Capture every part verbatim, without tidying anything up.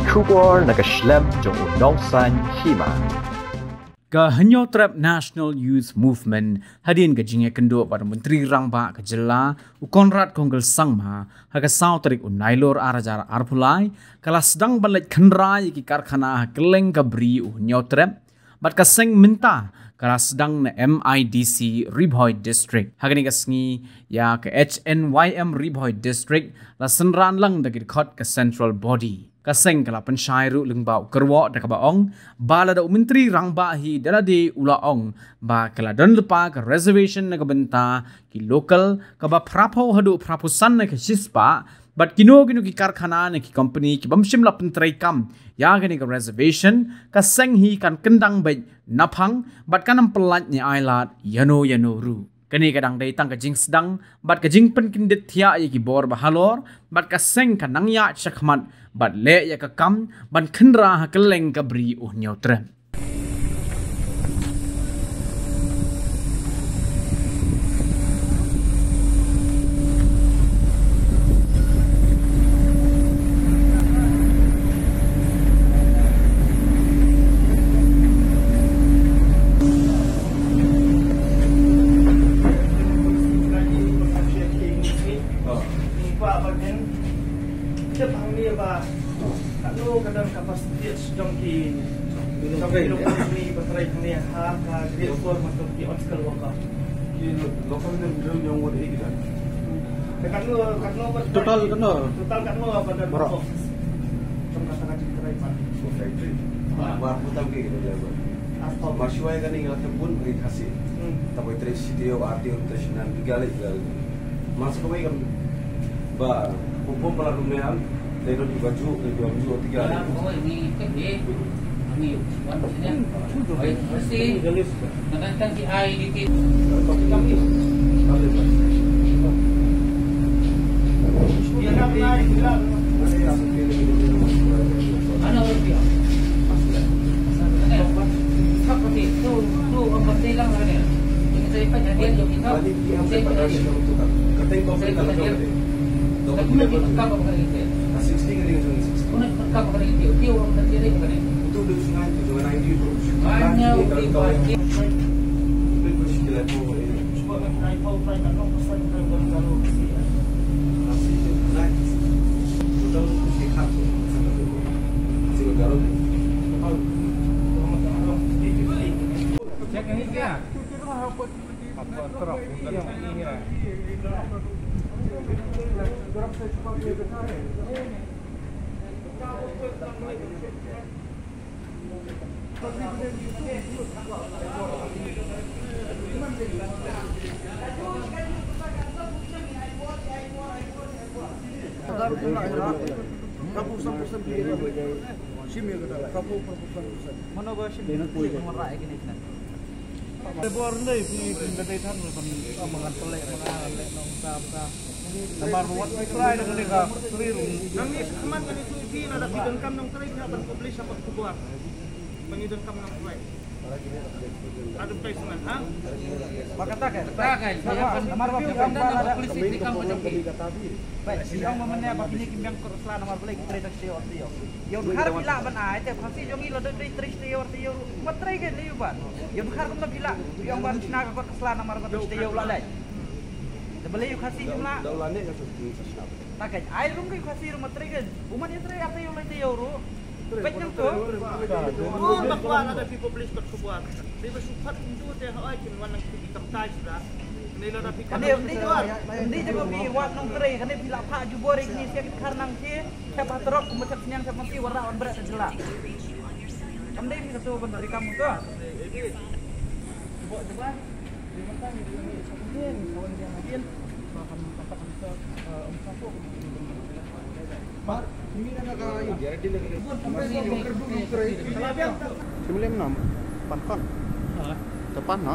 Khubor na ka shlem jong u nongsan hima. Ka Hynñiewtrep National Youth Movement, hadien ka jingïakynduh bad u Myntri Rangbah ka jylla, u Conrad Kongkal Sangma, ha ka saw tarik u Nailur ar hajar arphew lai, ka la sdang ban leit khynra ïa ki karkhana ha kylleng ka Bri u Hynñiewtrep, bad ka seng mynta ka la sdang na M I D C Ri Bhoi District. Ha kane ka sngi ïa ka H N Y M Ri Bhoi District la synran lang da ki dkhot ka Central Body. Ka seng ka la pynshai ruh lyngba u kyrwoh da kaba ong ba lada u Myntri Rangbah hi da lade u la ong ba ka la don lypa ka reservation na ka bynta ki local kaba phraphew haduh phraphew san na ka shispah, bad kino kino ki karkhana ne ki company ki bym shym la pyntreikam ïa kane ka reservation, ka seng hi kan kyndang beit naphang bad kan ym pyllait ne ai lad ïano ïano ruh. Kane ka dang dei tang ka jingsdang bad ka jingpynkyndit thiah ïa ki bor ba halor, bad ka seng ka nang ïaid shakhmat bad leh ïa ka kam ban khynra ha kylleng ka Bri u Hynñiewtrep. Katno ka don capacity jong ki, jong ki local ni ba trei kane ha ka grade four, matlab ki on skill worker? Ki lo-, local ni jong ngi wat eight ki don. Te katno, katno ba total katno? Total katno ba don? Baroh. Jong ka tang ka jingtrei pat. Ko factory. Ba putang ki kita jaga. Asphalt. Mar shuwa kane nga la thep bun ri Khasi. Hmm. Tapoh trei shi taïew, ar taïew, trei shi nan, biga le biga le. Masa kawei kam ba, pum pum pala rumah am, dei don iba ju, iba ju tiga. Wala, oh, ini kan dia. Kami yuk, wan sini. Oi, mesti. Nadangkan si ai di ti. Kami. Dia nak naik, dia. Mana orang dia? Mana? Kau pasti tu, tu orang pasti hilang mana? Ini saya pun hadiah jom kita. Saya pun hadiah. Saya pun hadiah. Mano ba shim? Te bor ndai phi phi ka dei than ban ong ngan pynleh, ngan leh nongsa sa. Namar wat phi trai da kane ka sri rum. Nang ni khmat ngan ïathuh ïa phi, lada phi donkam nongtrei phi hap ban publish ha kot khubor ba ngi donkam nongtrei. Advertisement, ha? Ba kata ka. Kata ka. Namar ba phi donkam nongtrei phi kam ba jong phi. Ba phi ong ba mynne ba kine ki biang kot sla namar balei ki trei da shi taïew ar taïew. Ïa u dkhar phi lah ban ai te Khasi jong ngi la dei trei shi taïew ar taïew. Ba trei ke lei u ba. Ïa u dkhar kumno phi lah. Phi ong ban shna ka kot ka sla namar ba trei shi taïew la lei. Da balei u Khasi jong la. Da la ne ka shu sna. Ta ka ai rum ka u Khasi rum trei ke. U man ïa trei ar taïew lai taïew ruh. Peit nang to. Ko ba kwah lada phi publish kot khubor. Dei ba shu pat ndu te ha ai kin wan nang ki kam tai shuh da. Ni lada phi kam. Ni ni jong ni jong phi wat nongtrei kane phi la phah jubor ïa kine sia ki dkhar nang ki. Thep ha trok, kumba thep sniang, thep mati, wanrah wanbret ha jylla. Kam dei phi katu ban bri kam to. Shim lem nam, pan pan. Te pan na,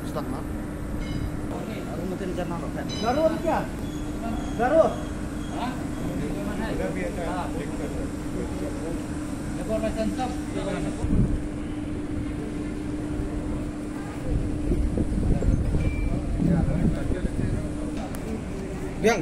start na. Garut kya? Garut. Biang.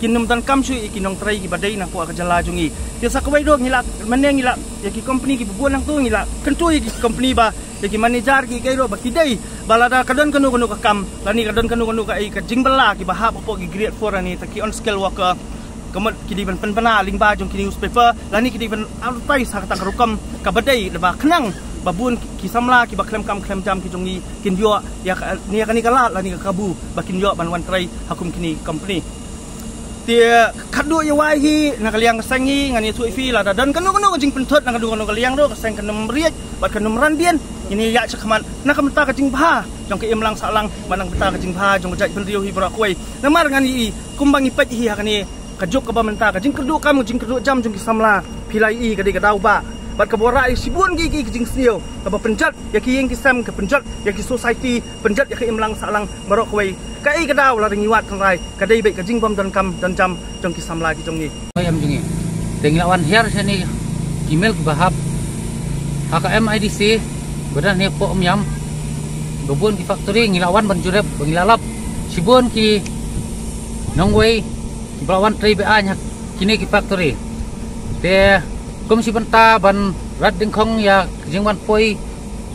kin ym donkam shuh ïa ki nongtrei kiba dei napoh ka jylla jong ngi. Te sa kawei ruh ngi la mynne ngi la ïa ki company kiba bun nangtu ngi la kyntu ïa ki company ba ïa ki manager ki kaei ruh ba ki dei ba lada ka don kano kano ka kam lane ka don kano kano ka ei ka jingbylla kiba hap hapoh ki grade four lane ta ki unskilled worker, ka mut ki dei ban pynbna lyngba jong ki newspaper lane ki dei ban advertise ha kata ka rukom kaba dei ba khnang ba bun ki samla kiba khlem kam khlem jam ki jong ngi kin ïoh ïa kane ka lad lane ka kabu ba kin ïoh ban wan trei ha kum kine ki company. Te khadduh ïa wai hi na ka liang ka seng hi ngan ïathuh ïa phi lada don kano kano ka jingpynthut na kano kano ka liang ruh ka seng kan ym riej bad kan ym ran dien. Ngin ïa ïaid shakhmat na ka bynta ka jingbha jong ka imlang sahlang bad na ka bynta ka jingbha jong ka jaitbynriew hi baroh kawei. Namar ngan ïohi kumba ngi peit hi ha kane ka juk kaba mynta ka jingkyrduh kam ka jingkyrduh jam jong ki samla phi la ïohi ka dei ka daw ba bad kaba wanrah ïa shibun ki ki ka jingsniew kaba pynjot ïa ki ïing ki sem ka pynjot ïa ki society pynjot ïa ka imlang sahlang baroh kawei. Kaei ka daw lada ngi wad tynrai ka dei beit ka jingbym donkam donjam jong ki samla ki jong ngi. Em jong ngi. Te ngi la wan hiar shane ki mill kiba hap ha ka M I D C ba don hapoh Umiam. Ba bun ki factory ngi la wan ban jurip ba ngi la lap shibun ki nongwei kiba la wan trei be-aiñ ha kine ki factory. Te kum shi bynta ban rat dyngkhong ïa ka jingwan poi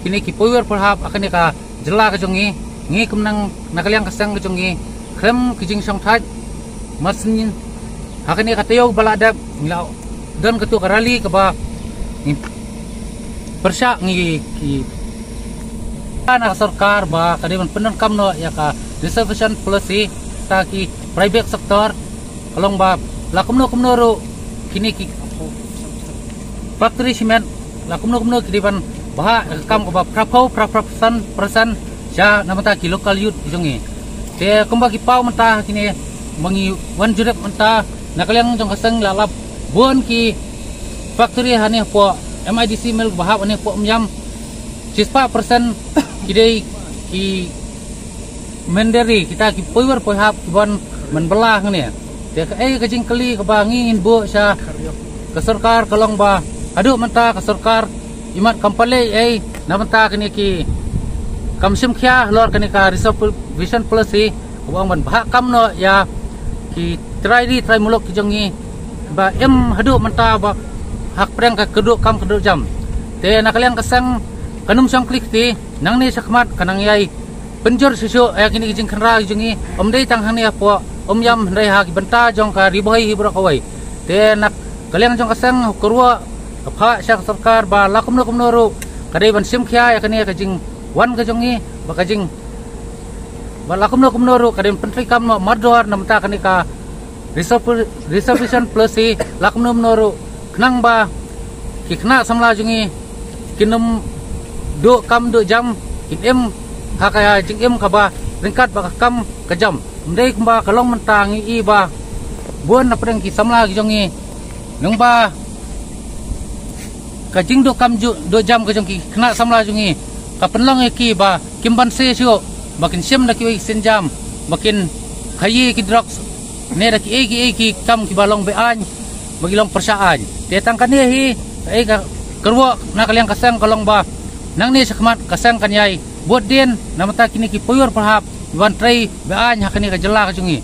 kine ki poiwar poihap ha kane ka jylla ka jong ngi, ngi kum nang na ka liang ka seng ka jong ngi khlem ki jingshongthait masngi ha kane ka taïew ba la dep ngi la don katu ka rally kaba ngi pyrshah ngi ki na ka sorkar ba ka dei ban pyndonkam noh ïa ka reservation policy ta ki private sector ka long ba la kumno kumno ruh kine ki factory cement la kumno kumno ki dei ban bha ka kam kaba phraphew phraphew percent percent sha na bynta ki local youth ki jong ngi. Te kumba ki paw mynta kine ba ngi wan jurip mynta na ka liang jong ka seng la lap bun ki factory hane hapoh M I D C mill ba hap hane hapoh Umiam. Shispah percent ki dei ki Mandari kita ki poiwar poihap ki ban man bela ngane. Te kaei ka jingkylli kaba ngi ngin buh sha ka sorkar ka long ba haduh mynta ka sorkar imat kam pale ei na bynta kane ki kam shim khia halor kane ka reservation policy kaba ong ban bha kam noh ïa ki trai ri trai muluk ki jong ngi ba im haduh mynta ba hak pyrshang ka kyrduh kam kyrduh jam. Te na ka liang ka seng kan ym shong klik ti nangne shakhmat ka nang ïai pynjur shisha ïa kine ki jingkhynra jong ngi ym dei tang hangne hapoh Umiam hynrei ha ki bynta jong ka Ri Bhoi hi baroh kawei. Te na ka liang jong ka seng ka ruh ka phah sha ka sorkar ba la kumno kumno ruh ka dei ban shim khia ïa kane ka jingwan ka jong ngi ba ka jing ba la kumno kumno ruh ka dei ban pyntreikam noh mardor na bynta kane ka reservation policy la kumno kumno ruh khnang ba ki khynnah samla jong ngi kin ym duh kam duh jam kin im ha ka jingim kaba ryngkat ba ka kam ka jam. Ym dei kumba ka long mynta ngi i ba bun na pdeng ki samla ki jong ngi nang ba ka jingduh kam duh jam ka jong ki khynnah samla jong ngi ka pynlong ïa ki ba kim ban se shuh ba kin shim da kiwei ki sienjam ba kin khaïi ki drugs ne da kiei kiei ki kam kiba long be-aiñ ba ki long pyrshah aiñ. Te tang kane hi kaei ka kyrwoh na ka liang ka seng ka long ba nangne shakhmat ka seng kan ïai bud dien na bynta kine ki poiwar poihap ban trei be-aiñ ha kane ka jylla ka jong ngi.